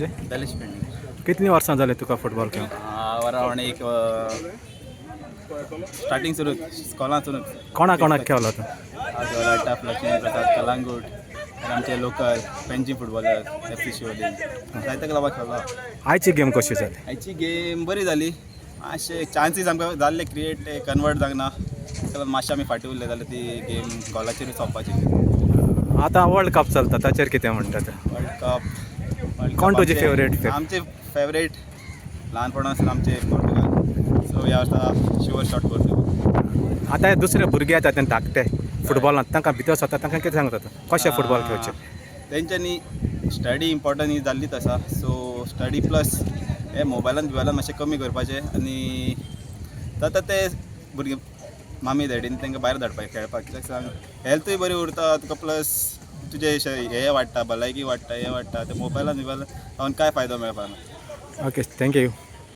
तुजें? दलेश पेडणेकर. कितलीं वर्सां जालीं तुका फुटबॉल खेळून? हांव अरावंड एक स्टार्टींग सुरू स्कॉलांतूनच. कोणा कोणाक खेळलो तूं? हांव टफ लक्ष्मी प्रसाद, कलांगूट आनी आमचे local Panjim footballer, F C Siolim, जायते क्लबाक खेळ्ळो. आयची गेम कशी जाली? आयची गेम बरी जाली. मातशे चान्सीस आमकां जाल्ले क्रिएट, ते कन्वर्ट जावंक ना. ताका लागून मातशें आमी फाटीं उरले, जाल्यार ती गेम गोलाचेरूच सोंपपाची. आतां वर्ल्ड कप चलता, ताचेर कितें म्हणटा तूं? World cup. कोण तुजी favorite player? आमचे फेवरेट ल्हानपणासून आमचे पोर्तुगाल. सो ह्या वर्सा शुअर शॉट पोर्तुगाल. आतां हे दुसरे भुरगे येता ते धाकटे फुटबॉलांत, तांकां भितर सरता, तांकां कितें सांगता तूं, कशें फुटबॉल खेळचें? तेंच्यांनी स्टडी इम्पॉर्टंट ही जाल्लीच आसा. सो स्टडी प्लस हे मोबायलान बिबायलान मातशें कमी करपाचें आनी जाता ते भुरगे मामी डॅडीन तांकां भायर धाडपाक खेळपाक. कित्याक सांग, हेल्थूय बरी उरता तुका, प्लस तुजें हे वाडटा, भलायकी वाडटा, हे वाडटा. ते मोबायलान बिबायलान रावन कांय फायदो मेळपाक ना. Okay, thank you.